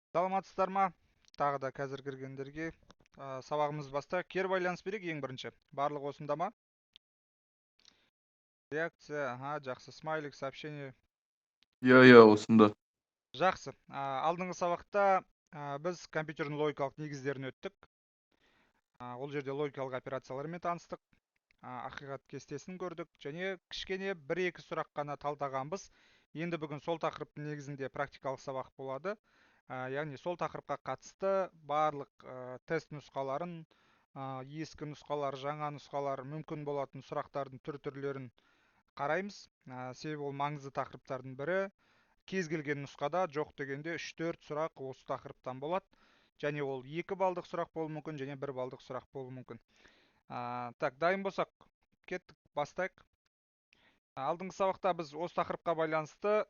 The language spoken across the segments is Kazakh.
Саламатсыздар ма? Тағы да қазір кіргендерге сабағымыз бастайық. Кері байланыс берейік ең бірінші. Барлығы осында ма? Реакция, аха, жақсы. Смайлик, сообщение. Иә, иә, осында. Жақсы. Алдыңғы сабақта біз компьютердің логикалық негіздерін өттік. Ол жерде логикалық операциялармен таныстық. Ақиқат кестесін көрдік және кішкене бір-екі сұрақ қана талдағанбыз. Енді бүгін сол тақырыптың негізінде практикалық сабақ болады. Яғни сол тақырыпқа қатысты барлық тест нұсқаларын, ескі нұсқалар, жаңа нұсқалар, мүмкін болатын сұрақтардың түр-түрлерін қараймыз. Себебі ол маңызды тақырыптардың бірі. Кез келген нұсқада жоқ дегенде 3-4 сұрақ осы тақырыптан болады. Және ол 2 балдық сұрақ болуы мүмкін, және 1 балдық сұрақ болуы мүмкін. Так, дайын болсақ, кеттік, бастайық. Алдыңғы сабақта біз осы тақырыпқа байланысты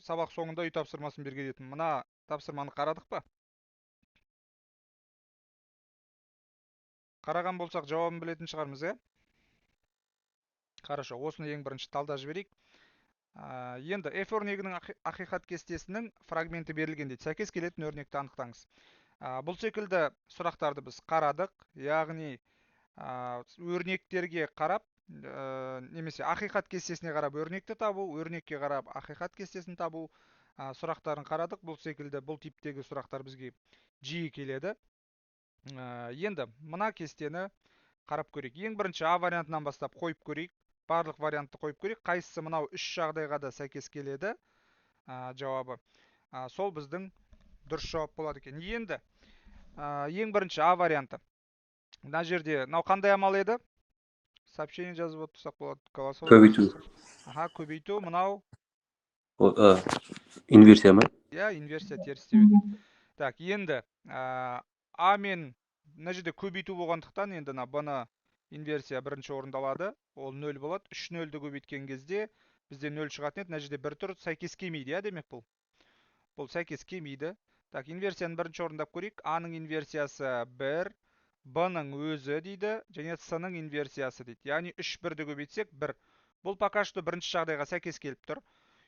сабақ соңында үй тапсырмасын берген едім. Мына тапсырманы қарадық па? Қараған болсақ, жауабын білетін шығармыз, иә? Хорошо, осыны ең бірінші талдап жіберейік. Енді F өрнегінің ақиқат кестесінің фрагменті берілген дейді. Сәйкес келетін өрнекті анықтаңыз. Бұл секілді сұрақтарды біз қарадық, яғни өрнектерге қарап, немесе ақиқат кестесіне қарап өрнекті табу, өрнекке қарап ақиқат кестесін табу сұрақтарын қарадық. Бұл секілді, бұл типтегі сұрақтар бізге жиі келеді. Енді мына кестені қарап көрейік. Ең бірінші А вариантынан бастап қойып көрейік. Барлық вариантты қойып көрейік. Қайсысы мынау үш жағдайға да сәйкес келеді? Жауабы. Сол біздің дұрыс жауап болады екен. Енді ең бірінші А варианты. Мына жерде мынау қандай амал еді? Сообщение жазып отырсақ болады. Голосовой. Көбейту. Аха, көбейту. Мынау Инверсия ма? Иә, инверсия теріс деп еді. Так, енді А мен мына жерде көбейту болғандықтан енді мына Б-ны инверсия бірінші орындалады. Ол 0 болады. 3 нөлді көбейткен кезде бізде 0 шығатын еді. Мына жерде бір тұр, сәйкес келмейді, иә, демек бұл. Бұл сәйкес келмейді. Так, инверсияны бірінші орындап көрейік. А-ның инверсиясы 1, Б-ның өзі дейді, және С-ның инверсиясы дейді. Яғни 3 бірді көбейтсек 1. Бұл пока что бірінші жағдайға сәйкес келіп тұр.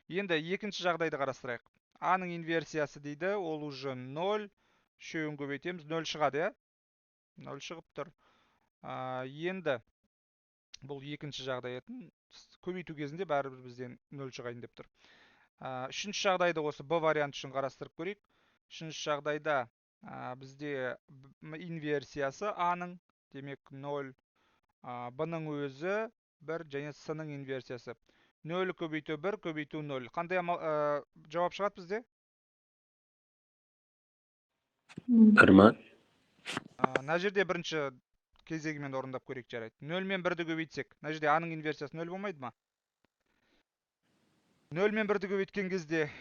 Енді екінші жағдайды қарастырайық. А-ның инверсиясы дейді, ол уже 0, үшеуін көбейтеміз, 0 шығады, иә? 0 шығып тұр. Енді бұл екінші жағдай етін. Көбейту кезінде бәрібір бізден 0 шығайын деп тұр. Үшінші жағдайды осы Б варианты үшін қарастырып көрейік. Үшінші жағдайда бізде инверсиясы А-ның, демек 0, Б-ның өзі 1 және С-ның инверсиясы. 0 көбейту 1 көбейту 0. Қандай жауап шығады бізде? 1 ма? Мына жерде бірінші кезегімен орындап көрейік, жарайды. 0 мен 1-ді көбейтсек, мына жерде А-ның инверсиясы 0 болмайды ма? 0 мен 1-ді көбейткен кезде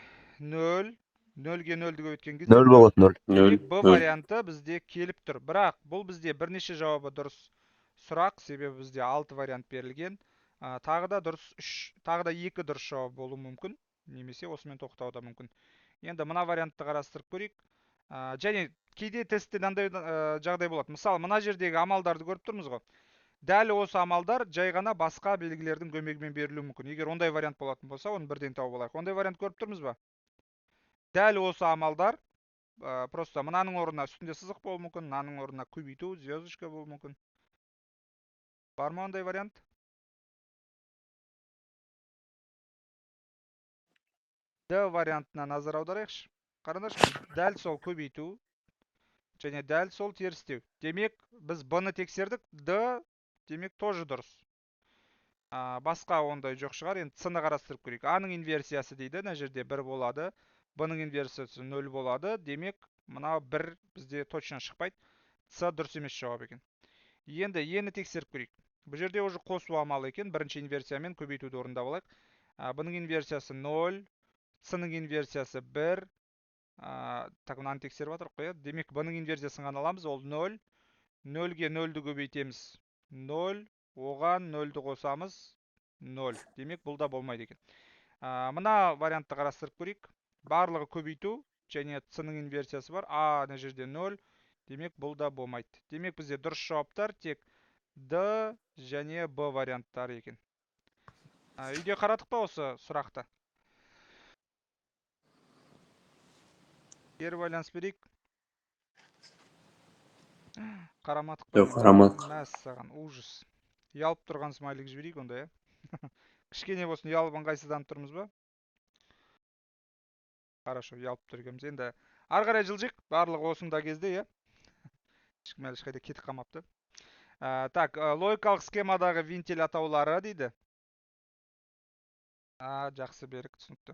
0, 0-ге 0-ді көбейткен кезде 0 болады, 0. 0. Б варианты бізде келіп тұр. Бірақ бұл бізде бірнеше жауабы дұрыс сұрақ, себебі бізде 6 вариант берілген. Тағы да дұрыс 3, тағы да 2 дұрыс жауап болуы мүмкін, немесе осымен тоқтауы да мүмкін. Енді мына вариантты қарастырып көрейік. Және кейде тестте мынандай жағдай болады. Мысалы, мына жердегі амалдарды көріп тұрмыз ғой. Дәл осы амалдар жай ғана басқа белгілердің көмегімен берілуі мүмкін. Егер ондай вариант болатын болса, оны бірден тауып алайық. Ондай вариант көріп тұрмыз ба? Дәл осы амалдар, просто мынаның орнына үстінде сызық болуы мүмкін, мынаның орнына көбейту, звездочка болуы мүмкін. Бар ма ондай вариант? Д вариантына назар аударайықшы. Қараңдаршы, дәл сол көбейту және дәл сол терістеу. Демек, біз Б-ны тексердік, Д демек тоже дұрыс. Басқа ондай жоқ шығар. Енді С-ны қарастырып көрейік. А-ның инверсиясы дейді, мына жерде 1 болады, Б-ның инверсиясы 0 болады. Демек, мына 1 бізде точно шықпайды. С дұрыс емес жауап екен. Енді Е-ні тексеріп көрейік. Бұл жерде уже қосу амалы екен. Бірінші инверсиямен көбейтуді орындап алайық. Б-ның инверсиясы 0, С-ның инверсиясы 1. Так, мынаны тексеріп жатырмық қой, иә? Демек, Б-ның инверсиясын ғана аламыз, ол 0. 0-ге 0-ді көбейтеміз, 0, оған 0-ді қосамыз, 0. Демек, бұл да болмайды екен. Мына вариантты қарастырып көрейік. Барлығы көбейту және С-ның инверсиясы бар. А мына жерде 0. Демек, бұл да болмайды. Демек, бізде дұрыс жауаптар тек Д және Б варианттары екен. Үйде қарадық па осы сұрақты? Кері байланыс берейік. Қарамадық па? Жоқ, қарамадық. Мәссаған, ужас. Ұялып тұрған смайлик жіберейік онда, иә? Кішкене болсын ұялып ыңғайсызданып тұрмыз ба? Хорошо, ұялып тұр екенбіз. Енді ары қарай жылжиық, барлығы осында кезде, иә? Ешкім әлі ешқайда кетіп қалмапты. Так, логикалық схемадағы вентиль атаулары дейді. Жақсы, Берік, түсінікті.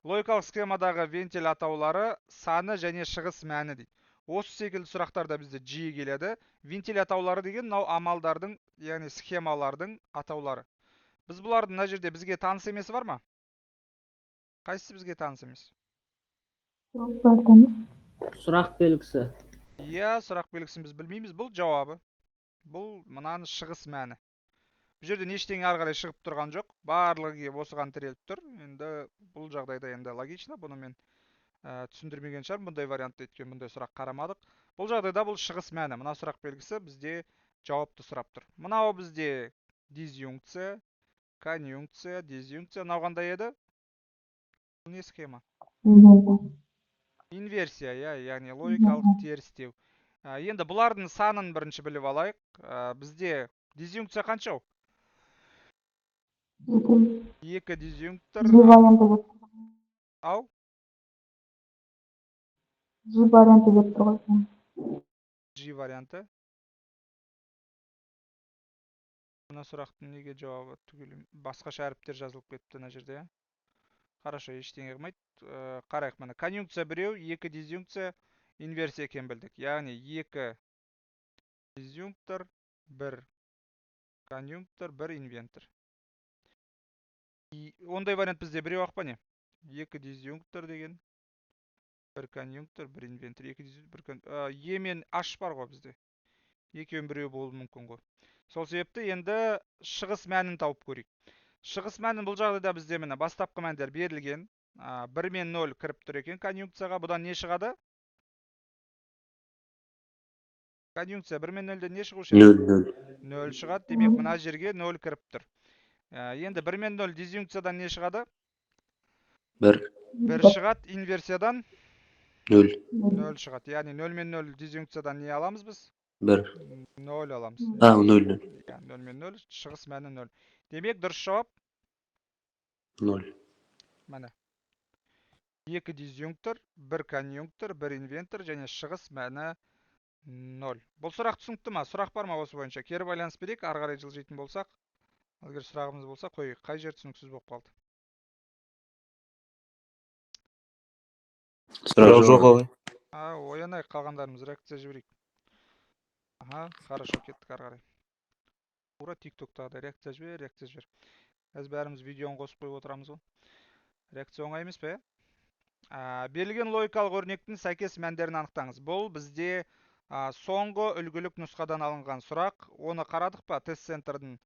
Логикалық схемадағы вентиль атаулары саны және шығыс мәні дейді. Осы секілді сұрақтар да бізде жиі келеді. Вентиль атаулары деген мынау амалдардың, яғни схемалардың атаулары. Біз бұлардың мына жерде бізге таныс емесі бар ма? Қайсысы бізге таныс емес? Сұрақ белгісі. Иә, сұрақ белгісін біз білмейміз. Бұл жауабы. Бұл мынаның шығыс мәні. Бұл жерде ештеңе ары қарай шығып тұрған жоқ. Барлығы келіп осыған тіреліп тұр. Енді бұл жағдайда енді логично. Бұны мен түсіндірмеген шығармын бұндай вариантты, өйткені бұндай сұрақ қарамадық. Бұл жағдайда бұл шығыс мәні. Мына сұрақ белгісі бізде жауапты сұрап тұр. Мынау бізде дизъюнкция, конъюнкция, дизъюнкция. Мынау қандай еді? Бұл не схема? Инверсия, иә, яғни логикалық терістеу. Енді бұлардың санын бірінші біліп алайық. Бізде дизъюнкция қанша? 2 дизъюнктор. G варианты деп. Ау? G варианты деп тұр ғой. G варианты. Мына сұрақтың неге жауабы түгел басқаша әріптер жазылып кетіпті мына жерде, иә? Хорошо, ештеңе қылмайды. Қарайық міне. Конъюнкция біреу, 2 дизъюнкция, инверсия екенін білдік. Яғни 2 дизъюнктор, 1 конъюнктор, 1 инвентор. Ондай вариант бізде біреу ақ па не? 2 дизъюнктор деген, 1 конъюнктор, 1 инвентор, 2 дизъюнктор, 1 Е мен H бар ғой бізде. Екеуінің біреуі болуы мүмкін ғой. Сол себепті енді шығыс мәнін тауып көрейік. Шығыс мәнін бұл жағдайда бізде міне бастапқы мәндер берілген. 1 мен 0 кіріп тұр екен конъюнкцияға. Бұдан не шығады? Конъюнкция 1 мен 0-ден не шығушы еді? 0, 0. 0 шығады. Демек, мына жерге 0 кіріп тұр. Енді 1 мен 0 дизъюнкциядан не шығады? 1. 1 шығады. Инверсиядан 0. 0 шығады. Яғни 0 мен 0 дизъюнкциядан не аламыз біз? 1. 0 аламыз. 0, 0. Иә, 0 мен 0, шығыс мәні 0. Демек, дұрыс жауап 0. Міне. 2 дизъюнктор, 1 конъюнктор, 1 инвентор және шығыс мәні 0. Бұл сұрақ түсінікті ма? Сұрақ бар ма осы бойынша? Кері байланыс берейік, ары қарай жылжитын болсақ. Егер сұрағымыз болса, қояйық. Қай жер түсініксіз болып қалды? Сұрақ жоқ ағай. Оянайық, қалғандарымыз реакция жіберейік. Аха, хорошо, кеттік ары қарай. Ура, TikTok'тағыдай реакция жібер, реакция жібер. Қазір бәріміз видеоны қосып қойып отырамыз ғой. Реакция оңай емес пе, ә? Берілген логикалық өрнектің сәйкес мәндерін анықтаңыз. Бұл бізде соңғы үлгілік нұсқадан алынған сұрақ. Оны қарадық па? Тест центрдің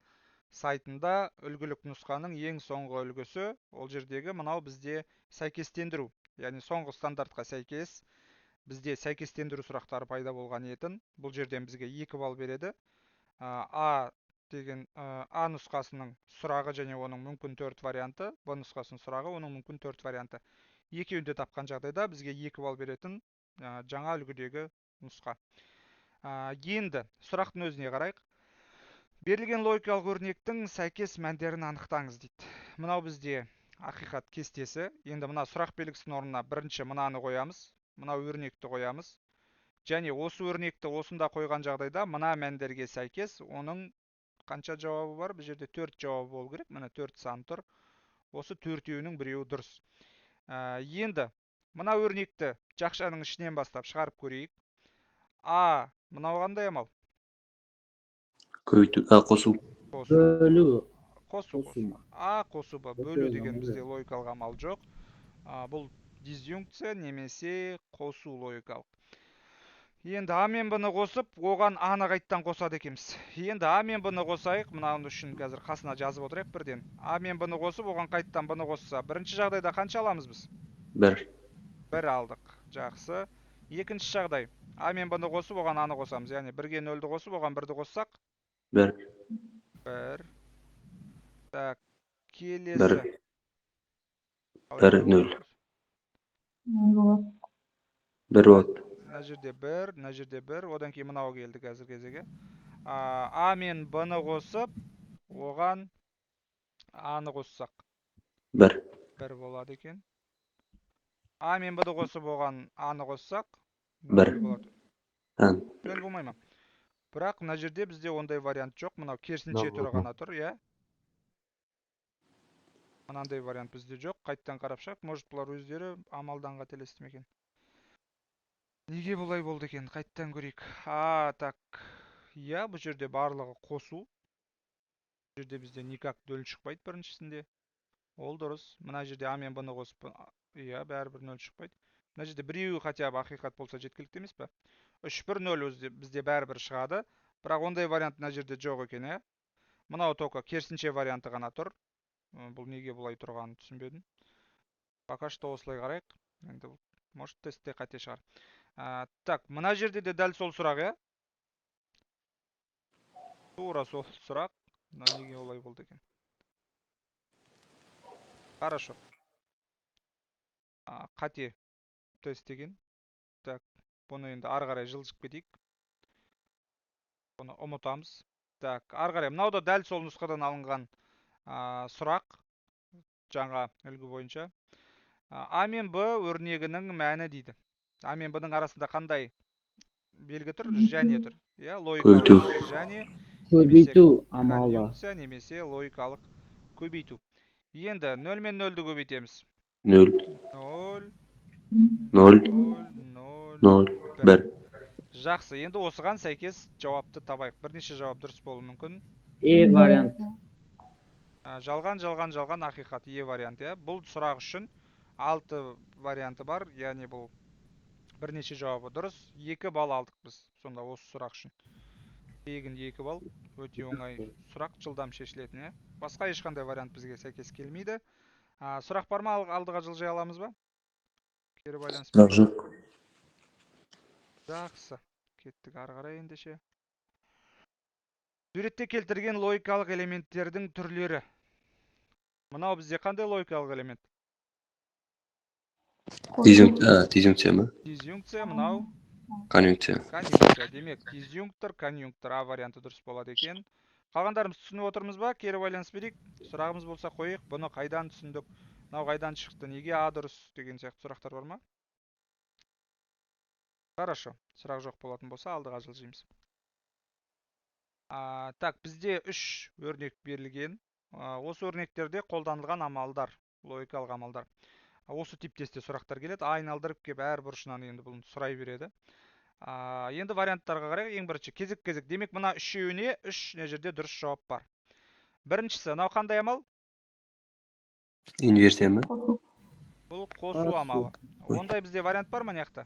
сайтында үлгілік нұсқаның ең соңғы үлгісі. Ол жердегі мынау бізде сәйкестендіру. Яғни соңғы стандартқа сәйкес бізде сәйкестендіру сұрақтары пайда болған етін. Бұл жерден бізге 2 балл береді. А деген, А нұсқасының сұрағы және оның мүмкін 4 варианты, Б нұсқасының сұрағы, оның мүмкін 4 варианты. Екеуін де тапқан жағдайда бізге 2 балл беретін жаңа үлгідегі нұсқа. Енді сұрақтың өзіне қарайық. Берілген логикалық өрнектің сәйкес мәндерін анықтаңыз дейді. Мынау бізде ақиқат кестесі. Енді мына сұрақ белгісінің орнына бірінші мынаны қоямыз, мына өрнекті қоямыз. Және осы өрнекті осында қойған жағдайда мына мәндерге сәйкес оның қанша жауабы бар? Бұл жерде 4 жауабы болу керек. Міне 4 сан тұр. Осы төртеуінің біреуі дұрыс. Енді мына өрнекті жақшаның ішінен бастап шығарып көрейік. А, мынау қандай амал? Көбейту, а, қосу. Қосу. Бөлу. Қосу, Қосу. қосу. А қосу Б. Қосу Бөлу деген амалы. бізде логикалық амал жоқ. Бұл дизъюнкция немесе қосу логикалық. Енді А мен Б-ны қосып, оған А-ны қайттан қосады екенбіз. Енді А мен Б-ны қосайық. Мынаны үшін қазір қасына жазып отырайық бірден. А мен Б-ны қосып, оған қайттан Б-ны қосса, бірінші жағдайда қанша аламыз біз? 1. 1 алдық. Жақсы. Екінші жағдай. А мен Б-ны қосып, оған А-ны қосамыз. Яғни 1-ге 0-ді қосып, оған 1-ді қоссақ? 1. 1. Так, Келесі. Бір, нөл. Нөл болады. Бір болады. Мына жерде бір, мына жерде бір, одан кейін мынау келді қазір кезегі. А мен Б-ны қосып, оған А-ны қоссақ. Бір. Бір болады екен. А мен Б-ды қосып, оған А-ны қоссақ, Бір. нөл болады. Нөл болмай ма? Бірақ мына жерде бізде ондай вариант жоқ. Мынау керісінше түрі ғана тұр, иә? Мынандай вариант бізде жоқ. Қайттан қарап шығайық. Может, бұлар өздері амалдан қателесті ме екен? Неге бұлай болды екен? Қайттан көрейік. А, так. Иә, бұл жерде барлығы қосу. Бұл жерде бізде никак нөл шықпайды біріншісінде. Ол дұрыс. Мына жерде А мен Б-ны қосып, иә, бәрібір нөл шықпайды. Мына жерде біреуі хотя бы ақиқат болса жеткілікті емес пе? 3, 1, 0 өзі бізде бәрібір шығады. Бірақ ондай вариант мына жерде жоқ екен, иә? Мынау только керісінше варианты ғана тұр. Бұл неге бұлай тұрғанын түсінбедім. Пока что осылай қарайық. Енді может тестте қате шығар. Так, мына жерде де дәл сол сұрақ, иә? Тура сол сұрақ. Мына неге олай болды екен? Хорошо. Қате тест деген. Так, бұны енді ары қарай жылжып кетейік. Бұны ұмытамыз. Так, ары қарай. Мынау да дәл сол нұсқадан алынған сұрақ. Жаңа үлгі бойынша. А мен Б өрнегінің мәні дейді. А мен Б-ның арасында қандай белгі тұр? Және тұр. Иә, логикалық Көбейту. және Көбейту амалы. конъюнкция немесе логикалық көбейту. Енді 0 мен 0-ді көбейтеміз. Нөл. 0, Нөл. 0, 0, Нөл. Бір. Жақсы, енді осыған сәйкес жауапты табайық. Бірнеше жауап дұрыс болуы мүмкін. Е вариант. Жалған, жалған, жалған, ақиқат. Е варианты, иә. Бұл сұрақ үшін 6 варианты бар, яғни бұл бірнеше жауабы дұрыс. 2 балл алдық біз сонда осы сұрақ үшін. Тегін 2 балл, өте оңай сұрақ, жылдам шешілетін, иә. Басқа ешқандай вариант бізге сәйкес келмейді. Сұрақ бар ма? Алдыға жылжи аламыз ба? Кері байланыс. Сұрақ жоқ. Жақсы. Кеттік ары қарай ендеше. Суретте келтірген логикалық элементтердің түрлері. Мынау бізде қандай логикалық элемент? Дизъюнкция ма? Дизъюнкция, мынау Конъюнкция. конъюнкция. Демек, дизъюнктор, конъюнктор А варианты дұрыс болады екен. Қалғандарымыз түсініп отырмыз ба? Кері байланыс берейік. Сұрағымыз болса қояйық. Бұны қайдан түсіндік? Мынау қайдан шықты? Неге А дұрыс деген сияқты сұрақтар бар ма? Хорошо. Сұрақ жоқ болатын болса, алдыға жылжимыз. Так, бізде 3 өрнек берілген. Осы өрнектерде қолданылған амалдар, логикалық амалдар. Осы типтесте сұрақтар келеді. Айналдырып кеп әр бұрышынан енді бұны сұрай береді. Енді варианттарға қарайық. Ең бірінші кезек-кезек. Демек, мына үшеуіне үш мына жерде дұрыс жауап бар. Біріншісі, мынау қандай амал? Инверсия ма? Қосу. Бұл қосу Қосу. амалы. Ой. Ондай бізде вариант бар ма мына жақта?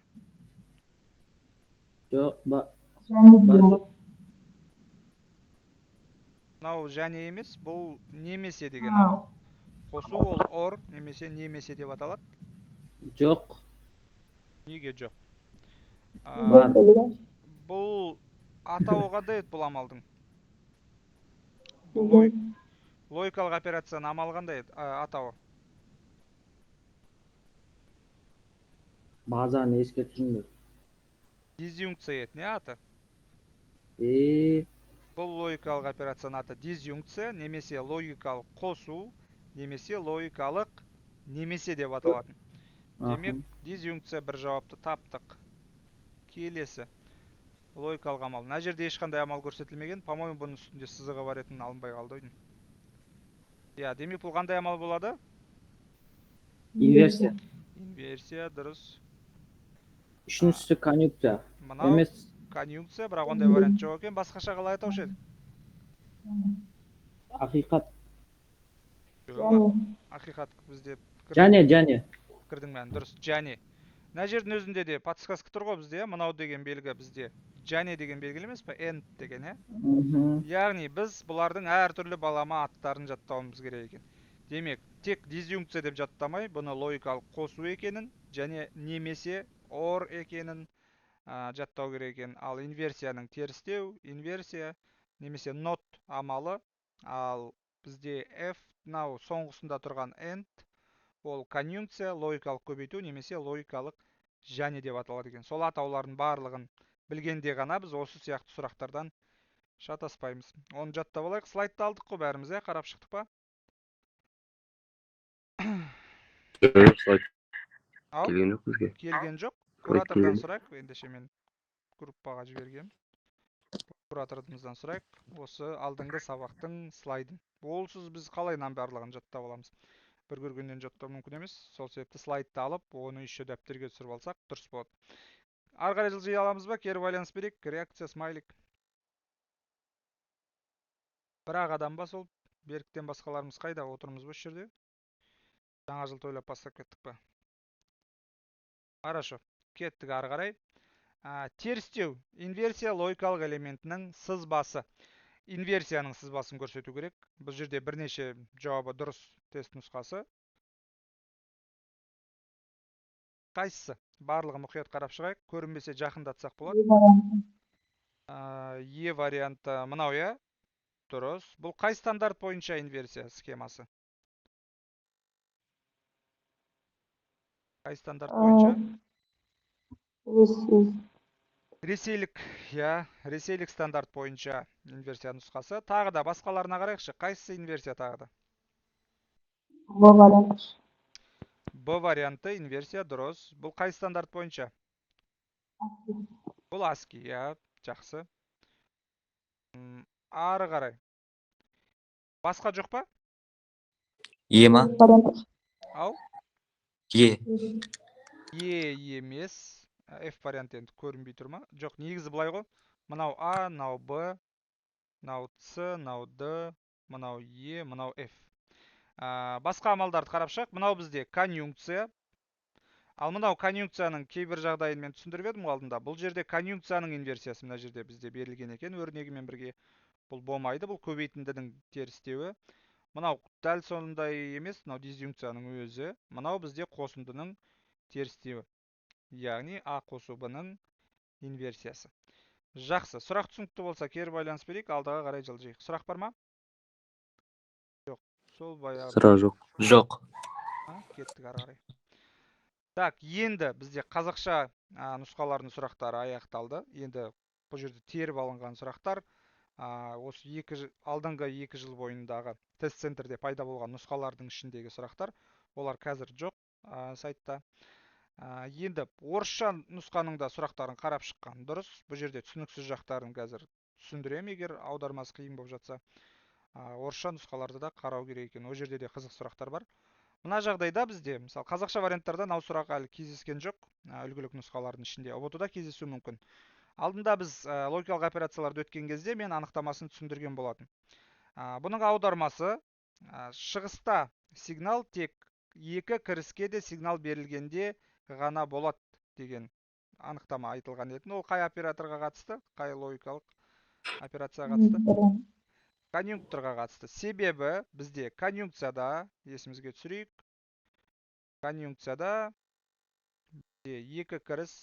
Жоқ, ба. Және Бар. деген болады. Мынау және емес, бұл немесе деген амал. Қосу ол or немесе немесе деп аталады. Жоқ. Неге жоқ? Бар. Бұл атауы қандай еді бұл амалдың? Бұл логикалық операцияның амалы қандай еді? Атауы? Базаны еске түсіріңдер. Дизъюнкция еді, не аты? Е, Бұл логикалық операцияның аты дизъюнкция немесе логикалық қосу немесе логикалық немесе деп аталатын. Демек, дизъюнкция бір жауапты таптық. Келесі логикалық амал. Мына жерде ешқандай амал көрсетілмеген. По-моему, бұның үстінде сызығы бар етін, алынбай қалды ойдың. Иә, демек бұл қандай амал болады? Инверсия. Инверсия, дұрыс. Үшіншісі конъюнкция. Мынау Емес, конъюнкция, бірақ ондай вариант жоқ екен. Басқаша қалай атаушы едік? Ақиқат. Жоқ, ақиқат бізде Және, және. пікірдің мәні дұрыс. Және. Мына жердің өзінде де подсказка тұр ғой бізде, иә? Мынау деген белгі бізде және деген белгілі емес пе? And деген, иә? Яғни біз бұлардың әртүрлі балама аттарын жаттауымыз керек екен. Демек, тек дизъюнкция деп жаттамай, бұны логикалық қосу екенін және немесе or екенін жаттау керек екен. Ал инверсияның терістеу, инверсия немесе not амалы, ал Бізде F, мынау соңғысында тұрған AND, ол конъюнкция, логикалық көбейту немесе логикалық және деп аталады екен. Сол атаулардың барлығын білгенде ғана біз осы сияқты сұрақтардан шатаспаймыз. Оны жаттап алайық. Слайдты алдық қой бәріміз, иә, қарап шықтық па? Жоқ, слайд Ау? келген жоқ бізге. Келген жоқ. Слайд Куратордан келген. сұрайық. Ендеше мен группаға жібергем. Кураторымыздан сұрайық. Осы алдыңғы сабақтың слайдын. Олсыз біз қалай мынаның барлығын жаттап аламыз? Бір көргеннен жаттау мүмкін емес. Сол себепті слайдты алып, оны еще дәптерге түсіріп алсақ, дұрыс болады. Ары қарай жылжи аламыз ба? Кері байланыс берейік. Реакция, смайлик. Бір-ақ адам ба сол? Беріктен басқаларымыз қайда? Отырмыз ба осы жерде? Жаңа жыл тойлап бастап кеттік па? Хорошо. Кеттік ары қарай. Терістеу. Инверсия логикалық элементінің сызбасы. Инверсияның сызбасын көрсету керек. Бұл жерде бірнеше жауабы дұрыс тест нұсқасы. Қайсысы? Барлығы мұқият қарап шығайық. Көрінбесе жақындатсақ болады. Е варианты мынау, иә? Дұрыс. Бұл қай стандарт бойынша инверсия схемасы? Қай стандарт бойынша? Ресейлік, иә, ресейлік стандарт бойынша инверсия нұсқасы. Тағы да басқаларына қарайықшы. Қайсысы инверсия тағы да? Б варианты. Б варианты инверсия, дұрыс. Бұл қай стандарт бойынша? Бұл АСКИ, иә, жақсы. Ары қарай. Басқа жоқ па? Е ма? Вариант. Ау? Е. Е емес. F варианты енді көрінбей тұр ма? Жоқ, негізі былай ғой. Мынау А, мынау Б, мынау С, мынау Д, мынау Е, мынау F. Басқа амалдарды қарап шығайық. Мынау бізде конъюнкция. Ал мынау конъюнкцияның кейбір жағдайын мен түсіндіріп едім ғой алдында. Бұл жерде конъюнкцияның инверсиясы мына жерде бізде берілген екен өрнегімен бірге. Бұл болмайды, бұл көбейтіндінің терістеуі. Мынау дәл сондай емес, мынау дизъюнкцияның өзі. Мынау бізде қосындының терістеуі. Яғни А қосу Б-ның инверсиясы. Жақсы, сұрақ түсінікті болса кері байланыс берейік, алдыға қарай жылжиық. Сұрақ бар ма? Жоқ, сол баяғы. Сұрақ жоқ. Жоқ. Кеттік ары қарай. Так, енді бізде қазақша нұсқалардың сұрақтары аяқталды. Енді бұл жерде теріп алынған сұрақтар, осы алдыңғы екі жыл бойындағы тест центрде пайда болған нұсқалардың ішіндегі сұрақтар, олар қазір жоқ, сайтта. Енді орысша нұсқаның да сұрақтарын қарап шыққан дұрыс. Бұл жерде түсініксіз жақтарын қазір түсіндіремін, егер аудармасы қиын болып жатса. Орысша нұсқаларды да қарау керек екен. Ол жерде де қызық сұрақтар бар. Мына жағдайда бізде, мысалы, қазақша варианттарда мынау сұрақ әлі кездескен жоқ. Үлгілік нұсқалардың ішінде ҰБТ-да кездесуі мүмкін. Алдында біз логикалық операцияларды өткен кезде мен анықтамасын түсіндірген болатын. Бұның аудармасы, шығыста сигнал тек екі кіріске де сигнал берілгенде ғана болады деген анықтама айтылған еді. Ол қай операторға қатысты? Қай логикалық операцияға қатысты? Конъюнкторға қатысты. Себебі бізде конъюнкцияда, есімізге түсірейік, конъюнкцияда бізде екі кіріс,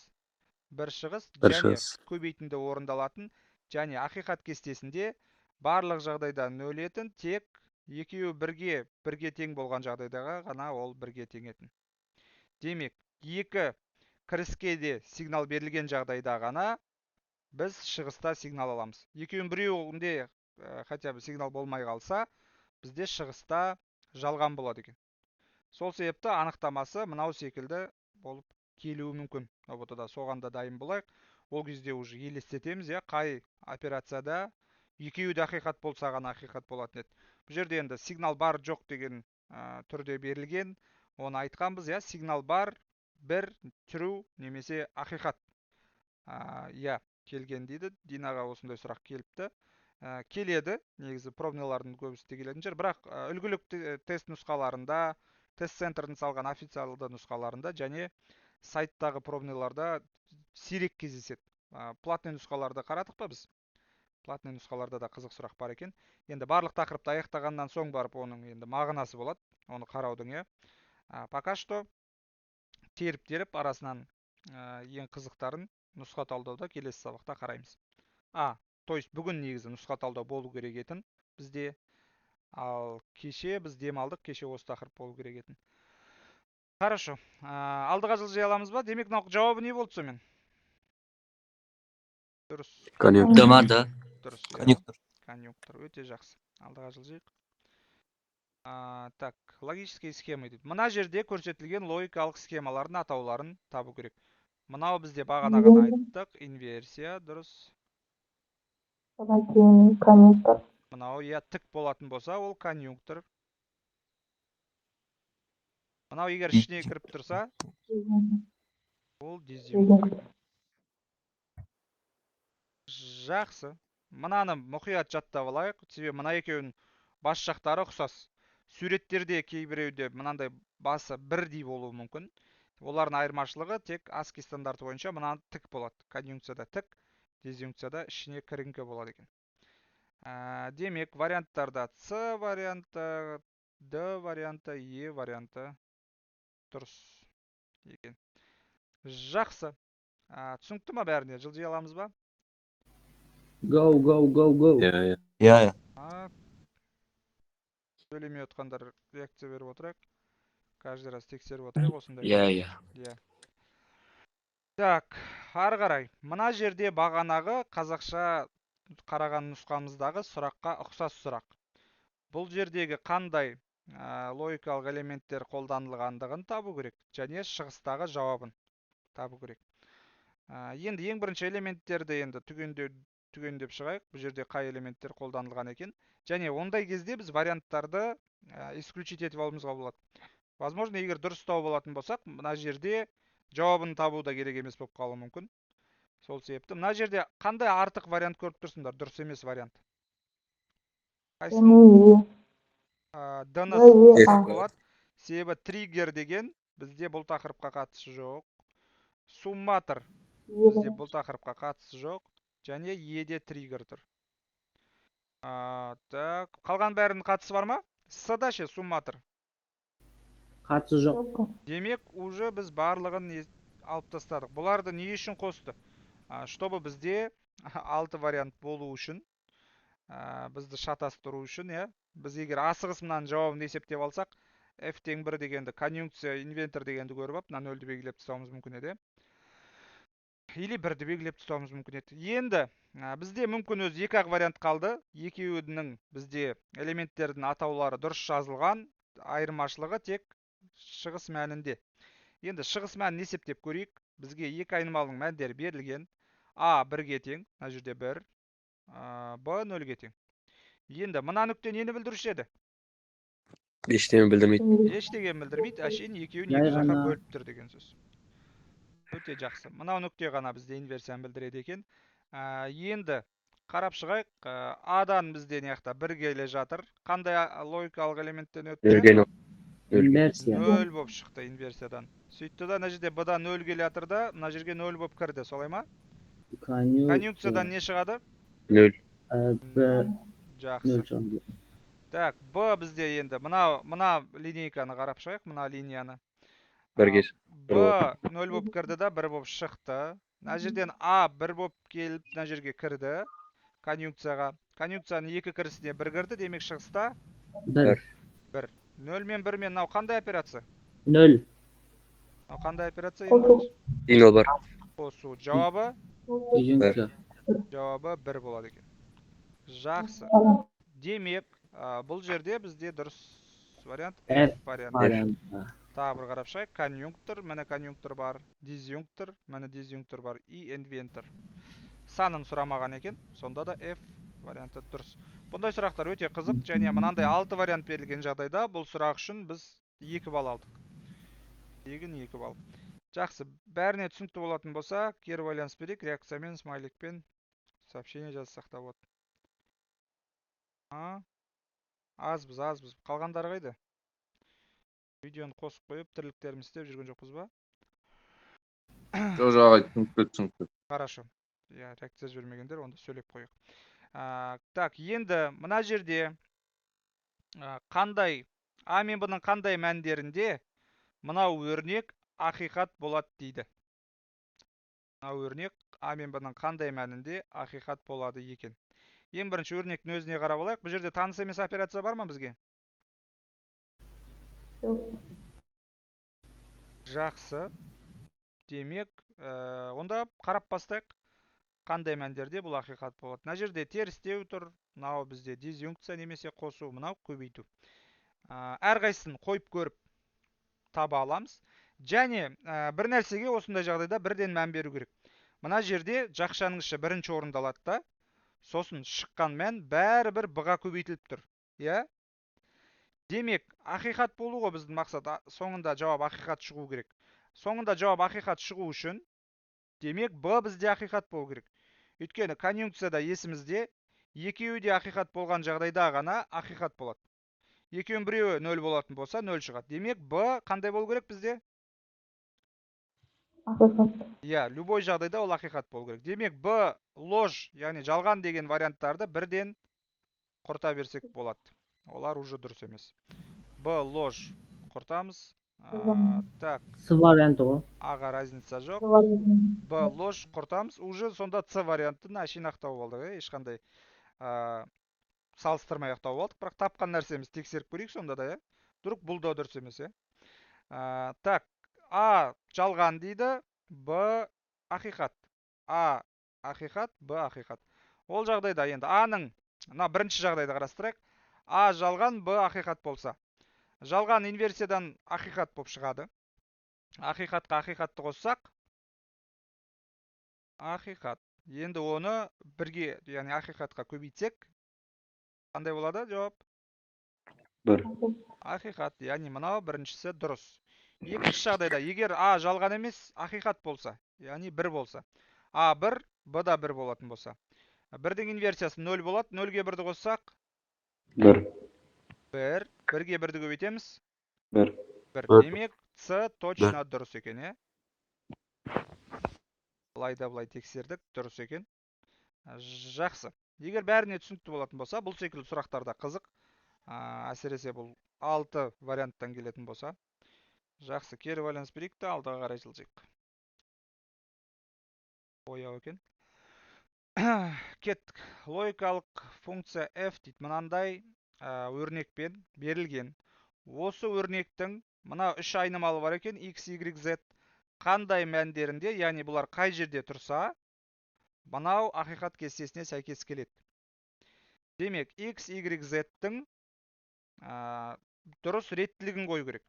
бір шығыс Бір және шығыс. көбейтінді орындалатын және ақиқат кестесінде барлық жағдайда нөлетін, тек екеуі бірге тең болған жағдайда ғана ол бірге теңетін. Демек, екі кіріске де сигнал берілген жағдайда ғана біз шығыста сигнал аламыз. Екеуінің біреуінде хотя бы сигнал болмай қалса, бізде шығыста жалған болады екен. Сол себепті анықтамасы мынау секілді болып келуі мүмкін. ҰБТ-да соған да дайын болайық. Ол кезде уже елестетеміз, иә, қай операцияда екеуі де ақиқат болса ғана ақиқат болатын еді. Бұл жерде енді сигнал бар жоқ деген түрде берілген. Оны айтқанбыз, иә, сигнал бар, бір, true немесе ақиқат. Иә, келген дейді. Динаға осындай сұрақ келіпті. Келеді, негізі пробныйлардың көбісі де келетін шығар, бірақ үлгілік тест нұсқаларында, тест центрдің салған официалды нұсқаларында және сайттағы пробныйларда сирек кездеседі. Платный нұсқаларды қарадық па біз? Платный нұсқаларда да қызық сұрақ бар екен. Енді барлық тақырыпты аяқтағаннан соң барып оның енді мағынасы болады, оны қараудың, иә. Пока что теріп-теріп арасынан ең қызықтарын нұсқа талдауда келесі сабақта қараймыз. То есть бүгін негізі нұсқа талдау болу керек етін бізде. Ал кеше біз демалдық, кеше осы тақырып болу керек етін. Хорошо. Алдыға жылжи аламыз ба? Демек, мынау жауабы не болды сонымен? Дұрыс. Конъюнктор. Д ма, Д? Дұрыс, иә. Конъюнктор. Конъюнктор. Өте жақсы. Алдыға жылжиық. Так, логические схемы дейді. Мына жерде көрсетілген логикалық схемалардың атауларын табу керек. Мынау бізде бағана ғана айттық, инверсия, дұрыс. Содан кейін конъюнктор. Мынау, иә, тік болатын болса, ол конъюнктор. Мынау егер ішіне кіріп тұрса, ол дизъюнктор. Жақсы. Мынаны мұқият жаттап алайық, себебі мына екеуінің бас жақтары ұқсас. Суреттерде кейбіреуде мынандай басы бірдей болуы мүмкін. Олардың айырмашылығы тек АСКИ стандарты бойынша мына тік болады. Конъюнкцияда тік, дизъюнкцияда ішіне кіріңкі болады екен. Демек, варианттарда С варианты, Д варианты, Е варианты дұрыс екен. Жақсы. Түсінікті ма бәріне? Жылжи аламыз ба? Go, go, go, go. Иә, иә. Иә, иә. Сөйлемей отқандар, реакция беріп отырайық. Каждый раз тексеріп отырайық осындай. Иә, иә. Иә. Так, ары қарай. Мына жерде бағанағы қазақша қараған нұсқамыздағы сұраққа ұқсас сұрақ. Бұл жердегі қандай логикалық элементтер қолданылғандығын табу керек және шығыстағы жауабын табу керек. Енді ең бірінші элементтерді енді түгендеп шығайық. Бұл жерде қай элементтер қолданылған екен. Және ондай кезде біз варианттарды исключить етіп алуымызға болады. Возможно, егер дұрыс тауып алатын болсақ, мына жерде жауабын табу да керек емес болып қалуы мүмкін. Сол себепті мына жерде қандай артық вариант көріп тұрсыңдар? Дұрыс емес вариант. Қайсысы? Д, Ә, Д-ны Е, А. болады. Себебі триггер деген бізде бұл тақырыпқа қатысы жоқ. Сумматор бізде бұл тақырыпқа қатысы жоқ. Және Е-де триггер тұр. Так, қалған бәрінің қатысы бар ма? С-да ше сумматор? Қатысы жоқ. Демек, уже біз барлығын алып тастадық. Бұларды не үшін қосты? Чтобы бізде 6 вариант болу үшін, бізді шатастыру үшін, иә. Біз егер асығыс мынаның жауабын есептеп алсақ, f тең 1 дегенді, конъюнкция инвентор дегенді көріп алып, мына нөлді белгілеп тастауымыз мүмкін еді. Или бірді белгілеп тастауымыз мүмкін еді. Енді, бізде мүмкін өзі екі ақ вариант қалды. Екеуінің бізде элементтердің атаулары дұрыс жазылған, айырмашылығы тек шығыс мәнінде. Енді шығыс мәнін есептеп көрейік. Бізге екі айнымалының мәндері берілген. А 1-ге тең, мына жерде 1, Б 0-ге тең. Енді мына нүкте нені білдіруші еді? Ештеңе білдірмейді. Ештеңе білдірмейді, әшейін екеуін Жай екі жаққа ғана. бөліп тұр деген сөз. Өте жақсы. Мынау нүкте ғана бізде инверсияны білдіреді екен. Енді қарап шығайық. А-дан бізде мына жақта 1 келе жатыр. Қандай логикалық элементтен өтті? Нөлге нөл. Нөлге. Инверсия. 0 болып шықты инверсиядан. Сөйтті да мына жерде Б-дан 0 келе жатыр да, мына жерге 0 болып кірді, солай ма? Конъюнкция. Конъюнкциядан не шығады? Нөл. Б Жақсы. нөл шығады. Так, Б бізде енді мына линейканы қарап шығайық, мына линияны. Бірге Б бір 0 болып кірді да, 1 болып шықты. Мына жерден А 1 болып келіп, мына жерге кірді. Конъюнкцияға. Конъюнкцияның екі кірісіне 1 кірді, демек шығыста 1. 1. 0 мен 1 мен мынау қандай операция? 0. Мынау қандай операция? Қосу. Тең бар. Қосу. Жауабы? Дизъюнкция. Жауабы 1 болады екен. Жақсы. Демек, бұл жерде бізде дұрыс вариант F F варианты. Варианты. Тағы бір қарап шығайық. Конъюнктор, міне конъюнктор бар, дизъюнктор, міне дизъюнктор бар, и инвентор. Санын сұрамаған екен, сонда да F варианты дұрыс. Бұндай сұрақтар өте қызық және мынандай 6 вариант берілген жағдайда бұл сұрақ үшін біз 2 балл алдық. Тегін 2 балл. Жақсы, бәріне түсінікті болатын болса, кері байланыс берейік, реакциямен, смайликпен сообщение жазсақ та болады. Азбыз, азбыз. Қалғандары қайда? Видеоны қосып қойып, тірліктерімізді істеп жүрген жоқпыз ба? Жоқ, жоқ, ағай, түсінікті, түсінікті. Хорошо. Иә, реакция жібермегендер, онда сөйлеп қояйық. Так, енді мына жерде, қандай А мен Б-ның қандай мәндерінде мынау өрнек ақиқат болады дейді. Мынау өрнек А мен Б-ның қандай мәнінде ақиқат болады екен. Ең бірінші өрнектің өзіне қарап алайық. Бұл жерде таныс емес операция бар ма бізге? Жоқ. Жақсы. Демек, онда қарап бастайық. Қандай мәндерде бұл ақиқат болады? Мына жерде терістеу тұр, мынау бізде дизъюнкция немесе қосу, мынау көбейту. Әрқайсысын қойып көріп таба аламыз. Және бір нәрсеге осындай жағдайда бірден мән беру керек. Мына жерде жақшаның іші бірінші орындалады да, сосын шыққан мән бәрібір б-ға көбейтіліп тұр. Иә? Демек, ақиқат болу ғой біздің мақсат. Соңында жауап ақиқат шығу керек. Соңында жауап ақиқат шығу үшін, демек, б бізде ақиқат болу керек. Өйткені конъюнкцияда есімізде екеуі де ақиқат болған жағдайда ғана ақиқат болады. Екеуінің біреуі 0 болатын болса, 0 шығады. Демек, б қандай болу керек бізде? Ақиқат. Иә, любой жағдайда ол ақиқат болу керек. Демек, б ложь, яғни жалған деген варианттарды бірден құрта берсек болады. Олар уже дұрыс емес. Б ложь құртамыз. Так. С варианты ғой. А-ға разница жоқ. Б ложь құртамыз. Уже сонда С вариантын әшейін ақ тауып алдық, ешқандай салыстырмай ақ тауып алдық. Бірақ тапқан нәрсемізді тексеріп көрейік сонда да, иә. Вдруг бұл да дұрыс емес, иә. Так, А жалған дейді, Б ақиқат. А ақиқат, Б ақиқат. Ол жағдайда енді А-ның, мына бірінші жағдайды қарастырайық. А жалған, Б ақиқат болса. Жалған инверсиядан ақиқат болып шығады. Ақиқатқа ақиқатты қоссақ, ақиқат. Енді оны бірге, яғни ақиқатқа көбейтсек, қандай болады жауап? 1. Ақиқат, яғни мынау біріншісі дұрыс. Екінші жағдайда, егер А жалған емес, ақиқат болса, яғни 1 болса. А 1, Б да 1 болатын болса. 1-дің инверсиясы 0 болады, 0-ге 1-ді қоссақ? 1. 1. 1-ге 1-ді көбейтеміз? 1. 1. 1. Демек, С точно дұрыс екен, иә? Былай да былай тексердік, дұрыс екен. Жақсы. Егер бәріне түсінікті болатын болса, бұл секілді сұрақтар да қызық. Әсіресе бұл 6 варианттан келетін болса. Жақсы, кері байланыс берейік те алдыға қарай жылжиық. Бояу екен. Кеттік. Логикалық функция f дейді. Мынандай өрнекпен берілген. Осы өрнектің мына үш айнымалы бар екен, x, y, z. Қандай мәндерінде, яғни бұлар қай жерде тұрса, мынау ақиқат кестесіне сәйкес келеді. Демек, x, y, z-тің дұрыс реттілігін қою керек.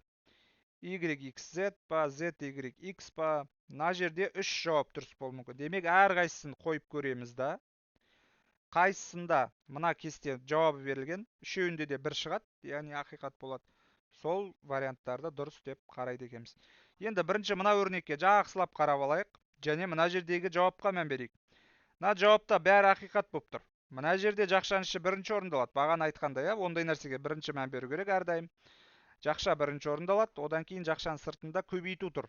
Y, x, z па, z, y, x па, мына жерде үш жауап дұрыс болуы мүмкін. Демек, әрқайсысын қойып көреміз да. Қайсысында мына кесте жауабы берілген, үшеуінде де бір шығады, яғни ақиқат болады. Сол варианттарды дұрыс деп қарайды екенбіз. Енді бірінші мына өрнекке жақсылап қарап алайық, және мына жердегі жауапқа мән берейік. Мына жауапта бәрі ақиқат болып тұр. Мына жерде жақшаның іші бірінші орындалады. Бағана айтқандай, иә, ондай нәрсеге бірінші мән беру керек әрдайым. Жақша бірінші орындалады, одан кейін жақшаның сыртында көбейту тұр.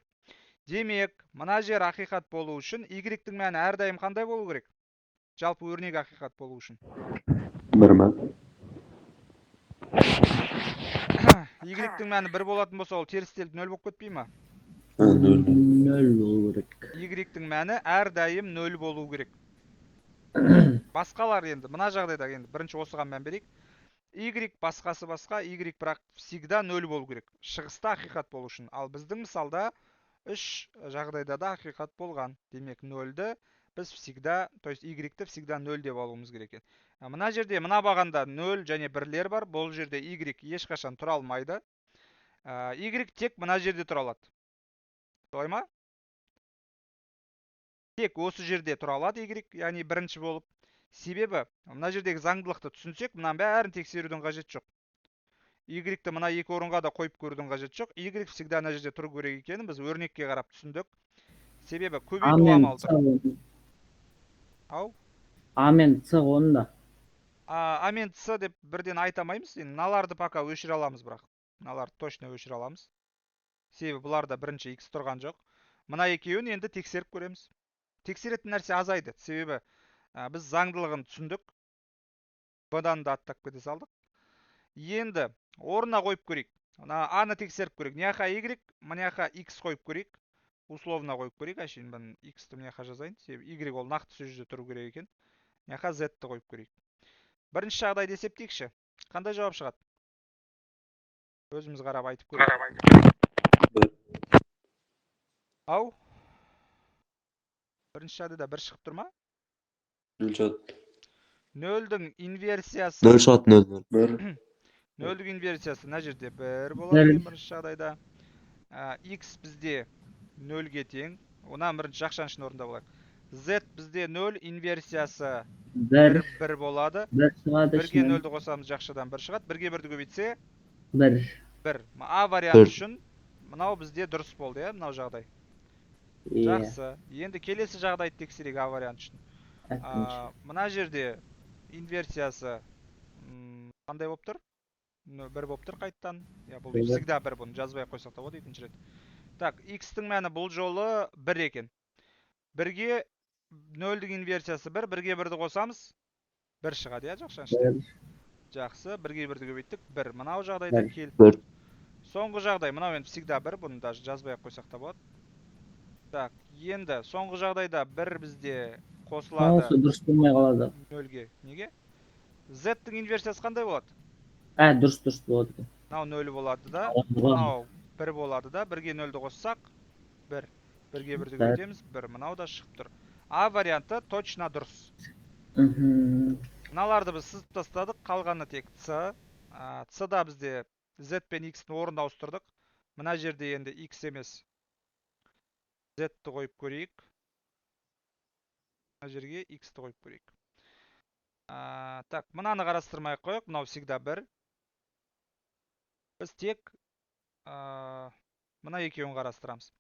Демек, мына жер ақиқат болу үшін y-тің мәні әрдайым қандай болу керек? Жалпы өрнек ақиқат болу үшін. 1 ма? Y-тің мәні 1 болатын болса, ол терістеліп 0 болып кетпей ма? 0. 0 болу керек. Y-тің мәні әрдайым 0 болу керек. Басқалар енді, мына жағдайда енді бірінші осыған мән берейік. Y басқасы басқа, Y бірақ всегда 0 болу керек. Шығыста ақиқат болу үшін. Ал біздің мысалда үш жағдайда да ақиқат болған. Демек, 0-ді біз всегда, то есть Y-ті всегда 0 деп алуымыз керек екен. Мына жерде, мына бағанда 0 және бірлер бар. Бұл жерде Y ешқашан тұра алмайды. Y тек мына жерде тұра алады. Солай ма? Тек осы жерде тұра алады Y, яғни бірінші болып. Себебі мына жердегі заңдылықты түсінсек, мынаның бәрін тексерудің қажеті жоқ. Y-ті мына екі орынға да қойып көрудің қажеті жоқ. Y всегда мына жерде тұру керек екенін біз өрнекке қарап түсіндік. Себебі А көбейту мен амалы С тұр. Ау? А мен С онда. А мен С деп бірден айта алмаймыз. Енді мыналарды пока өшіре аламыз бірақ. Мыналарды точно өшіре аламыз. Себебі бұларда бірінші X тұрған жоқ. Мына екеуін енді тексеріп көреміз. Тексеретін нәрсе азайды. Себебі біз заңдылығын түсіндік. Б-дан да аттап кете салдық. Енді орнына қойып көрейік. Мына А-ны тексеріп көрейік. Мына жаққа Y, мына жаққа X қойып көрейік. Условно қойып көрейік. Әшейін мен X-ті мына жаққа жазайын. Себебі Y ол нақты сол жерде тұру керек екен. Мына жаққа Z-ті қойып көрейік. Бірінші жағдайды есептейікші. Қандай жауап шығады? Өзіміз қарап айтып көрейік. Бір. Ау? Бірінші жағдайда бір шығып тұр ма? Нөл шығады. Нөлдің инверсиясы. Нөл шығады, нөл, нөл. Бір. Нөлдің инверсиясы мына жерде бір болады Нөл. екен бірінші жағдайда. X бізде нөлге тең. Онан бірінші жақшаның ішін орындап алайық. Z бізде нөл инверсиясы бір. Бір болады. Бір шығады Бірге ішінен. Нөлді қосамыз, жақшадан бір шығады. Бірге бірді көбейтсе бір. Бір. А варианты Бір. Үшін мынау бізде дұрыс болды, иә, мынау жағдай. Иә. Жақсы. Енді келесі жағдайды тексерейік А варианты үшін. Екінші. Мына жерде инверсиясы қандай болып тұр? Бір болып тұр қайттан. Иә, бұл Бір. всегда бір, бұны жазбай ақ қойсақ та болады екінші рет. Так, x-тің мәні бұл жолы бір екен. Бірге нөлдің инверсиясы бір, бірге бірді қосамыз, бір шығады, иә, жақшаның ішінде. Бір. Жақсы, бірге бірді көбейттік, бір. Мынау жағдайда Бір. келіп Бір. Соңғы жағдай, мынау енді всегда бір, бұны даже жазбай ақ қойсақ та болады. Так, енді соңғы жағдайда бір бізде қосылады Соңғысы дұрыс болмай қалады. Нөлге. Неге? Z-тің инверсиясы қандай болады? Ә, дұрыс болады екен. Мынау нөл болады да, Оған мынау бір болады да, бірге нөлді қоссақ, бір. Бірге бірді Бір. көбейтеміз, бір. Мынау да шығып тұр. А варианты точно дұрыс. Мыналарды біз сызып тастадық, қалғаны тек С. С да бізде Z пен X-ті орын ауыстырдық. Мына жерде енді X емес, Z-ті қойып көрейік. Мына жерге X-ті қойып көрейік. Так, мынаны қарастырмай ақ қояйық, мынау всегда бір. Біз тек мына екеуін қарастырамыз.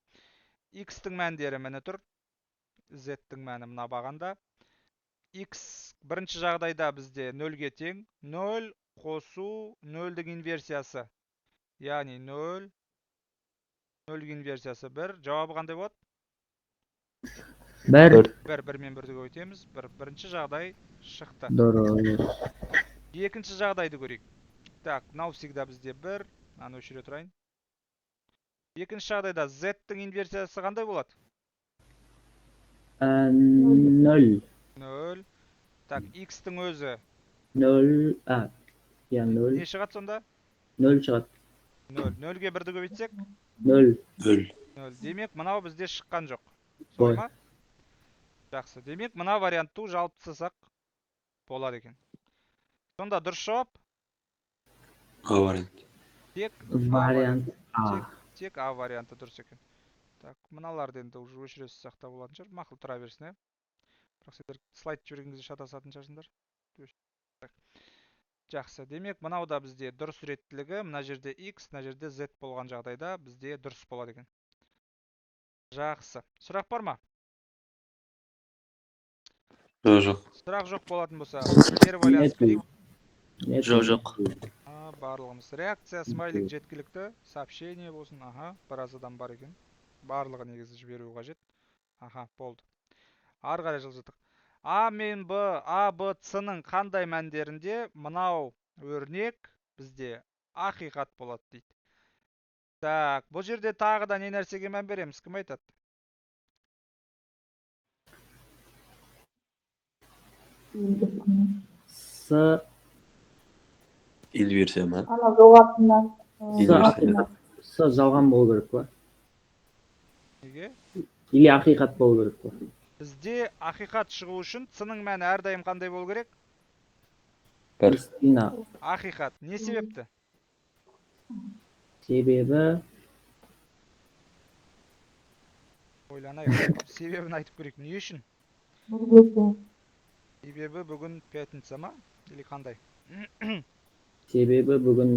X-тің мәндері міне тұр. Z-тің мәні мына бағанда. X бірінші жағдайда бізде нөлге тең. 0 қосу нөлдің инверсиясы. Яғни 0, нөлдің инверсиясы 1. Жауабы қандай болады? Бір. Бір. 1, 1 мен 1-ді көбейтеміз. 1. Бірінші жағдай шықты. Дұрыс. Екінші жағдайды көрейік. Так, мынау всегда бізде 1. Мынаны өшіре тұрайын. Екінші жағдайда Z-тің инверсиясы қандай болады? Нөл. 0. Так, X-тің өзі Нөл. А, иә, нөл. не шығады сонда? Нөл шығады. 0. 0-ге 1-ді көбейтсек? Нөл. Нөл. 0. Демек, мынау бізде шыққан жоқ. Солай Ой. ма? Жақсы. Демек, мына вариантты уже алып тастасақ болады екен. Сонда дұрыс жауап А вариант. Тек А Вариант А. Тек А варианты дұрыс екен. Так, мыналарды енді уже өшіре салсақ та болатын шығар. Мақұл, тұра берсін, иә. Бірақ сендер слайд жіберген кезде шатасатын шығарсыңдар. Так. Жақсы. Демек, мынау да бізде дұрыс реттілігі, мына жерде X, мына жерде Z болған жағдайда бізде дұрыс болады екен. Жақсы. Сұрақ бар ма? Жоқ, жоқ. Сұрақ жоқ болатын болса, кері байланыс Нет. көрейік. Нет. Жоқ, жоқ. А, барлығымыз реакция, смайлик жеткілікті, сообщение болсын. Аха, біраз адам бар екен. Барлығы негізі жіберу қажет. Аха, болды. Ары қарай жылжыдық. А мен Б, А, Б, С-ның қандай мәндерінде мынау өрнек бізде ақиқат болады дейді. Так, бұл жерде тағы да не нәрсеге мән береміз? Кім айтады? С. Инверсия ма? Ана жоғарысынан. С Инверсия. ақиқат. С жалған болу керек па? Неге? Или ақиқат болу керек па? Бізде ақиқат шығу үшін С-ның мәні әрдайым қандай болу керек? Бір. Истина. Ақиқат. Не себепті? Себебі Ойланайық. Себебін айтып көрейік. Не үшін? Бірге тең. Себебі бүгін пятница ма? Или қандай? Себебі бүгін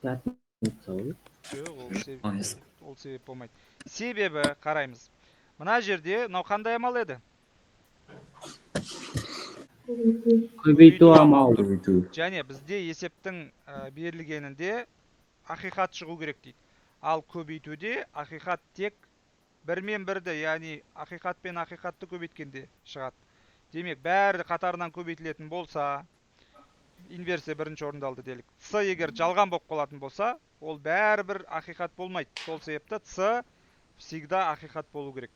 пятница ғой. Жоқ, ол себеп, Емес. Ол себеп болмайды. Себебі қараймыз. Мына жерде мынау қандай амал еді? Көбейту амалы. Көбейту. Және бізде есептің берілгенінде ақиқат шығу керек дейді. Ал көбейтуде ақиқат тек бір мен бірді, яғни ақиқат пен ақиқатты көбейткенде шығады. Демек, бәрі қатарынан көбейтілетін болса, инверсия бірінші орындалды делік. С егер жалған болып қалатын болса, ол бәрібір ақиқат болмайды. Сол себепті С всегда ақиқат болу керек.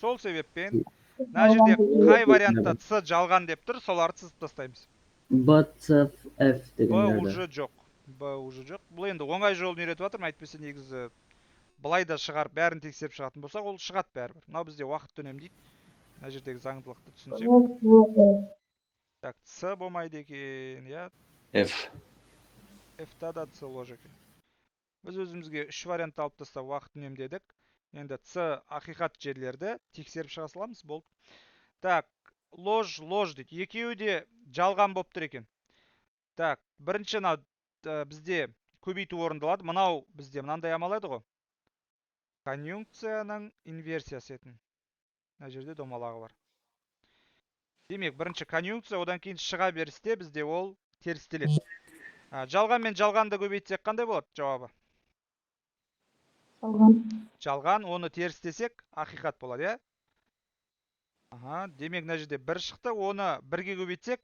Сол себеппен мына жерде қай вариантта С жалған деп тұр, соларды сызып тастаймыз. Б, С, Ф Б дегендерді. уже жоқ. Б уже жоқ. Бұл енді оңай жолын үйретіп жатырмын, әйтпесе негізі былай да шығарып, бәрін тексеріп шығатын болсақ, ол шығады бәрібір. Мынау бізде уақытты үнемдейді. Мына жердегі заңдылықты түсінсек. В, Так, С болмайды екен, иә. F. F-та да С ложь екен. Біз өзімізге үш вариантты алып тастап уақыт үнемдедік. Енді С ақиқат жерлерді тексеріп шыға саламыз, болды. Так, ложь, ложь дейді. Екеуі де жалған болып тұр екен. Так, бірінші мынау бізде көбейту орындалады. Мынау бізде мынандай амал еді ғой. Конъюнкцияның инверсиясы етін. Мына жерде домалағы бар. Демек, бірінші конъюнкция, одан кейін шыға берісте бізде ол терістеледі. Жалған мен жалғанды көбейтсек қандай болады жауабы? Жалған. Жалған, оны терістесек ақиқат болады, иә? Аха, демек мына жерде бір шықты, оны бірге көбейтсек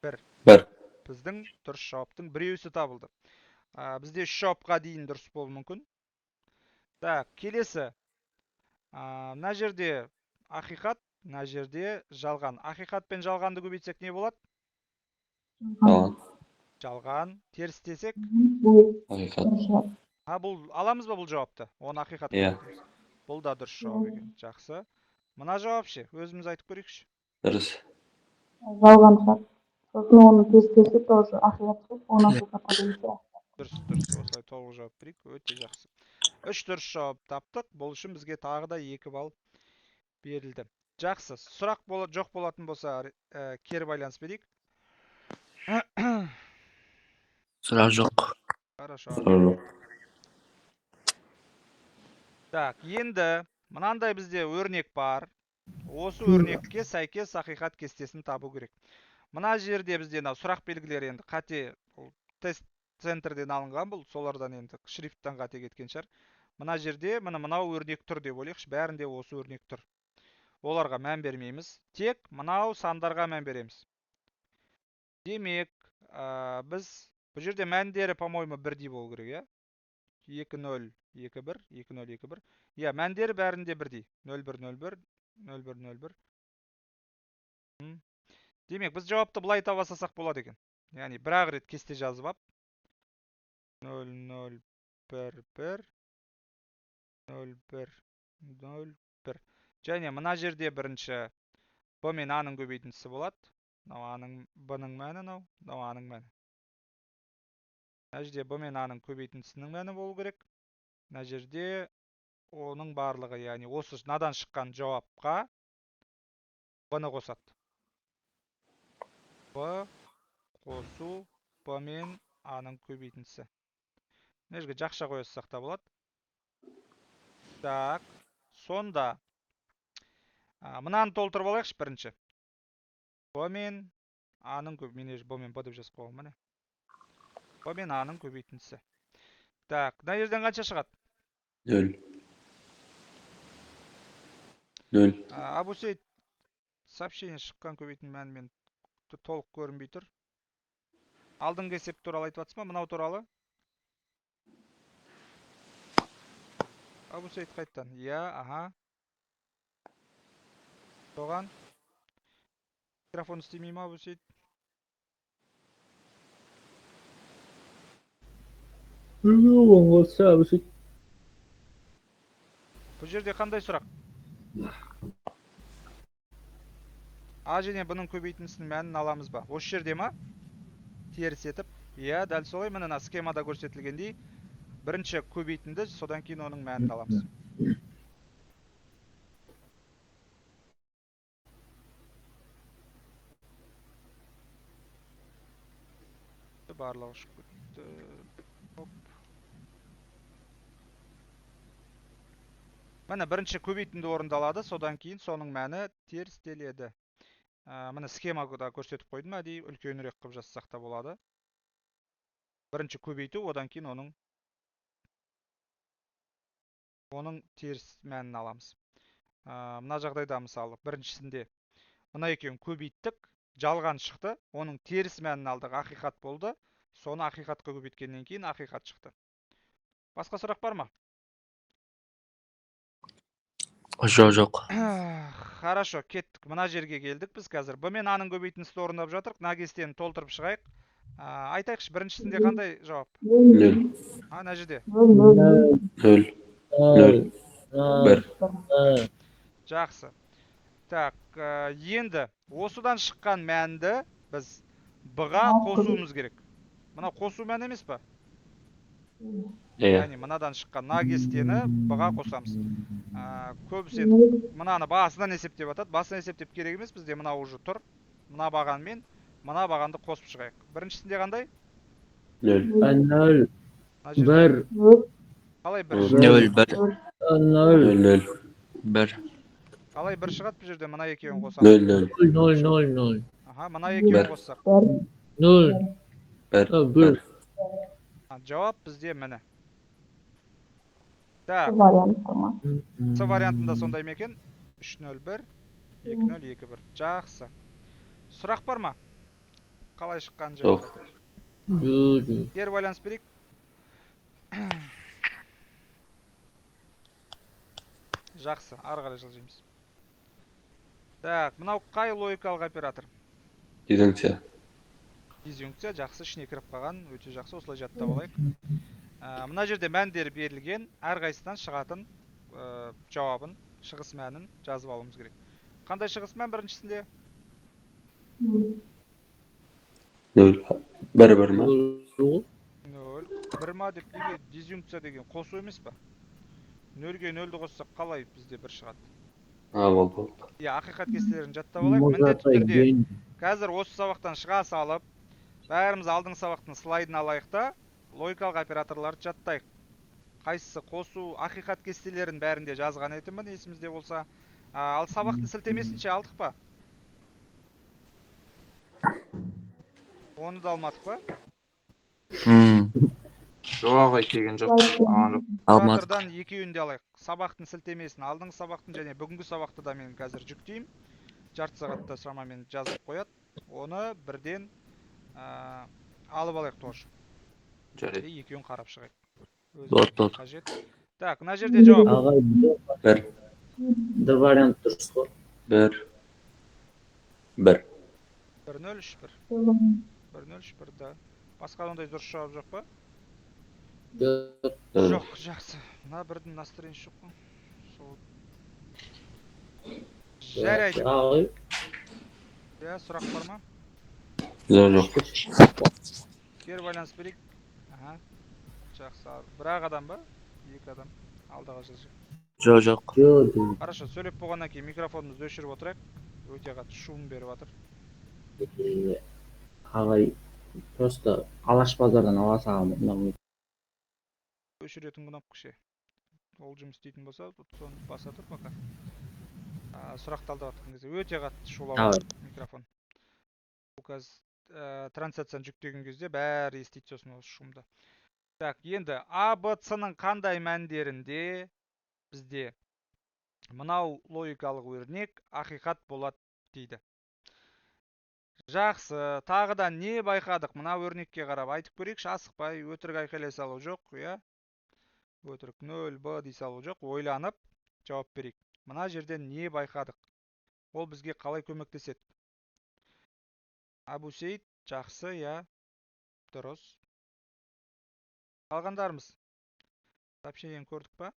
бір. Бір. Біздің дұрыс жауаптың біреусі табылды. Бізде үш жауапқа дейін дұрыс болуы мүмкін. Так, келесі. Мына жерде ақиқат, мына жерде жалған. Ақиқат пен жалғанды көбейтсек не болады? Жалған. Жалған. Терістесек? Бұл Ақиқат. дұрыс жауап. Ha, бұл аламыз ба бұл жауапты? Оны ақиқат Иә. көбейтеміз. Бұл да дұрыс жауап екен. Жақсы. Мына жауап ше, өзіміз айтып көрейікші. Дұрыс. Жалған шығар. Сосын оны терістесе тоже ақиқат шығады, оны ақиқатқа көбейтсе. Дұрыс, дұрыс. Осылай толық жауап берейік. Өте жақсы. Үш дұрыс жауап таптық. Бұл үшін бізге тағы да 2 балл берілді. Жақсы. Сұрақ жоқ болатын болса, кері байланыс берейік. Сұрақ жоқ. Хорошо. Сұрақ жоқ. Так, енді мынандай бізде өрнек бар. Осы өрнекке сәйкес ақиқат кестесін табу керек. Мына жерде бізде мынау сұрақ белгілері енді қате, бұл тест центрден алынған, бұл солардан енді шрифттан қате кеткен шығар. Мына жерде міне мынау өрнек тұр деп ойлайықшы, бәрінде осы өрнек тұр. Оларға мән бермейміз, тек мынау сандарға мән береміз. Демек, біз бұл жерде мәндері, по-моему, бірдей болу керек, иә? 2 0 2 1, 2 0 2 1. Иә, мәндері бәрінде бірдей. 0 1 0 1, 0 1 0 1. Демек, біз жауапты былай таба салсақ болады екен. Яғни бір-ақ рет кесте жазып ап. 0 0 1 1, 0 1 0 1. Және мына жерде бірінші Б мен А-ның көбейтіндісі болады. Мынау А-ның, Б-ның мәні мынау, мынау А-ның мәні. Мына жерде Б мен А-ның көбейтіндісінің мәні болу керек. Мына жерде оның барлығы, яғни осы мынадан шыққан жауапқа Б-ны қосады. Б қосу Б мен А-ның көбейтіндісі. Мына жерге жақша қоя салсақ та болады. Так, сонда, мынаны толтырып алайықшы бірінші. Б мен А-ның көп, мен Б мен Б деп жазып қойғанмын, міне. Б мен А-ның көбейтіндісі. Так, мына жерден қанша шығады? 0. 0. Абусейд, сообщение шыққан көбейтін мәнімен толық көрінбей тұр. Алдыңғы есеп туралы айтып жатсыз ба, мынау туралы? Абусейд қайттан. Иә, аха. Соған. Микрофон істемей ма, Абусейд? Болса, Абусейд. Бұл жерде қандай сұрақ? А және Б-ның көбейтіндісінің мәнін аламыз ба? Осы жерде ма? Теріс етіп. Иә, дәл солай. Міне мына схемада көрсетілгендей, бірінші көбейтінді, содан кейін оның мәнін аламыз. Барлығы ұшып кетті. Оп. Міне бірінші көбейтінді орындалады, содан кейін соның мәні терістеледі. Міне схемада көрсетіп қойдым, әдейі үлкенірек қылып жазсақ та болады. Бірінші көбейту, одан кейін оның теріс мәнін аламыз. Мына жағдайда мысалы біріншісінде мына екеуін көбейттік, жалған шықты, оның теріс мәнін алдық, ақиқат болды. Соны ақиқатқа көбейткеннен кейін ақиқат шықты. Басқа сұрақ бар ма? Жоқ, жоқ. Хорошо, кеттік. Мына жерге келдік біз қазір. Б мен А-ның көбейтіндісін орындап жатырық. Мына кестені толтырып шығайық. Айтайықшы, біріншісінде қандай жауап? Нөл. А, мына жерде. Нөл, нөл, нөл. Нөл. Нөл. Бір. Нөл. Жақсы. Так, енді осыдан шыққан мәнді біз Б-ға қосуымыз керек. Мына қосу мәні емес па? Иә. Яғни мынадан шыққан мына кестені Б-ға қосамыз. Көбісі енді мынаны басынан есептеп жатады. Басынан есептеп керек емес, бізде мына уже тұр. Мына бағанмен мына бағанды қосып шығайық. Біріншісінде қандай? Нөл. Нөл. Мына жерде Бір. Нөл. қалай бір? Нөл, бір, Нөл. Нөл. Нөл. бір. Қалай бір шығады бұл жерде? Мына екеуін қосамыз. Нөл. Нөл. Нөл. Нөл. Нөл. Аха, мына екеуін Бір. қоссақ. Бір. Нөл. Бір. Бір. Жауап бізде міне. Так, Вариант ма? С вариантында сондай ма екен? 3-0-1, 2-0-2-1. Жақсы. Сұрақ бар ма? Қалай шыққан Жоқ. жайында? Жоқ. Кері байланыс берейік. Жақсы, ары қарай жылжимыз. Так, мынау қай логикалық оператор? Дизъюнкция. Дизъюнкция, жақсы, ішіне кіріп қалған, өте жақсы, осылай жаттап алайық. Мына жерде мәндер берілген, әрқайсысынан шығатын жауабын, шығыс мәнін жазып алуымыз керек. Қандай шығыс мән біріншісінде? Нөл. Бір бір ма? Нөл. 0. 1 ма деп неге дизъюнкция деген қосу емес па? 0-ге 0-ді қоссақ қалай бізде бір шығады? А, болды, болды. Иә, ақиқат кестелерін жаттап алайық. Міндетті түрде қазір осы сабақтан шыға салып, бәріміз алдыңғы сабақтың слайдын алайық та, логикалық операторларды жаттайық. Қайсысы қосу, ақиқат кестелерін бәрінде жазған едімін, есімізде болса. Ал сабақтың сілтемесін ше алдық па? Оны да алмадық па? Жоқ ағай, келген жоқ. Алған жоқ. Алмадық. Оператордан екеуін де алайық. Сабақтың сілтемесін, алдыңғы сабақтың және бүгінгі сабақты да мен қазір жүктеймін. Жарты сағатта шамамен жазып қояды. Оны бірден алып алайық тоже. Жарайды. И екеуін қарап шығайық. Өзімізге Болды, болды. қажет. Так, мына жерде жауап. Ағай, Бір. Д вариант дұрыс қой. Бір. Бір. 1-0-3-1. 1-0-3-1, да. Басқа ондай дұрыс жауап жоқ па? Жоқ. Жоқ, жақсы. Мына бірдің настроениесі жоқ қой. Сол. Жарайды. Ағай. Иә, сұрақ бар ма? Жоқ, жоқ. Кері байланыс берейік. Аха. Жақсы. Бір-ақ адам ба? Екі адам. Алдағы жылжы. Жоқ, жоқ. Жоқ. Хорошо, сөйлеп болғаннан кейін микрофонымызды өшіріп отырайық. Өте қатты шум беріп жатыр. Ағай, просто Алаш базардан ала саламын. Мынау Өшіретін кнопка ше. Ол жұмыс істейтін болса, соны баса тұр пока. Сұрақ талдап жатқан кезде өте қатты шулап Давай. жатыр микрофон. Бұл қазір трансляцияны жүктеген кезде бәрі естиді сосын осы шумды. Так, енді А, Б, С-ның қандай мәндерінде бізде мынау логикалық өрнек ақиқат болады дейді. Жақсы, тағы да не байқадық? Мына өрнекке қарап айтып көрейікші, асықпай, өтірік айқайлай салу жоқ, иә? Өтірік 0, Б дей салу жоқ, ойланып жауап берейік. Мына жерден не байқадық? Ол бізге қалай көмектеседі? Абу Сейд, жақсы, иә, дұрыс. Қалғандарымыз сообщениені көрдік па?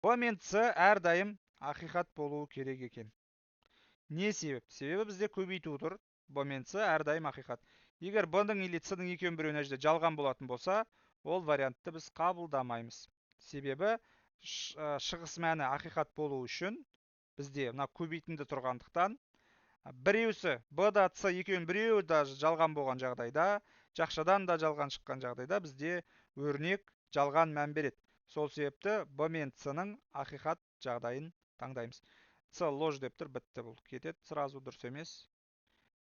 Б мен С әрдайым ақиқат болуы керек екен. Не себеп? Себебі бізде көбейту тұр. Б мен С әрдайым ақиқат. Егер Б-ның или С-ның екеуінің біреуі мына жерде жалған болатын болса, ол вариантты біз қабылдамаймыз. Себебі шығыс мәні ақиқат болу үшін бізде мына көбейтінді тұрғандықтан біреусі Б да С екеуінің біреуі даже жалған болған жағдайда, жақшадан да жалған шыққан жағдайда бізде өрнек жалған мән береді. Сол себепті Б мен С-ның ақиқат жағдайын таңдаймыз. С ложь деп тұр, бітті, бұл кетеді сразу, дұрыс емес.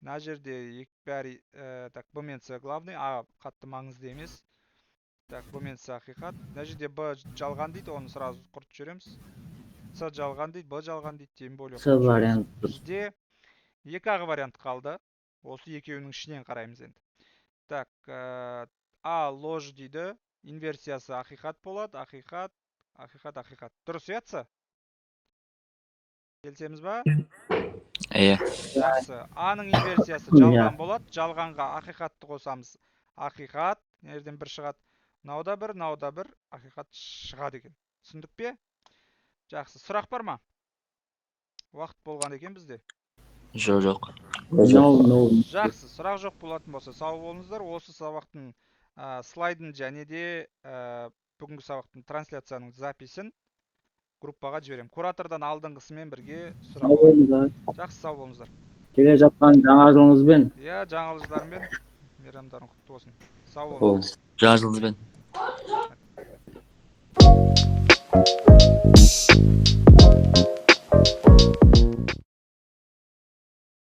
Мына жерде екі бәрі, так, Б мен С главный, А қатты маңызды емес. Так, Б мен С ақиқат. Мына жерде Б жалған дейді, оны сразу құртып жібереміз. С жалған дейді, Б жалған дейді, тем более С құртып жібереміз. вариант дұрыс. Бізде екі ақ вариант қалды. Осы екеуінің ішінен қараймыз енді. Так, А ложь дейді, инверсиясы ақиқат болады, ақиқат, Ақиқат, ақиқат. Дұрыс, иә, Ц? Келісеміз ба? Иә. Жақсы. А-ның инверсиясы жалған болады. Жалғанға ақиқатты қосамыз. Ақиқат, мына жерден бір шығады. Мынау да бір, мынау да бір, ақиқат шығады екен. Түсіндік пе? Жақсы. Сұрақ бар ма? Уақыт болған екен бізде. Жоқ, жоқ. No, no. Жақсы, сұрақ жоқ болатын болса, сау болыңыздар. Осы сабақтың слайдын және де бүгінгі сабақтың трансляцияның записін группаға жіберемін. Куратордан алдыңғысымен бірге Сау сұрап. болыңыздар. Жақсы, сау болыңыздар. Келе жатқан жаңа жылыңызбен. Иә, жаңа жылдармен, мейрамдарың құтты болсын. Сау болыңыздар. Бол. Жаңа жылыңызбен.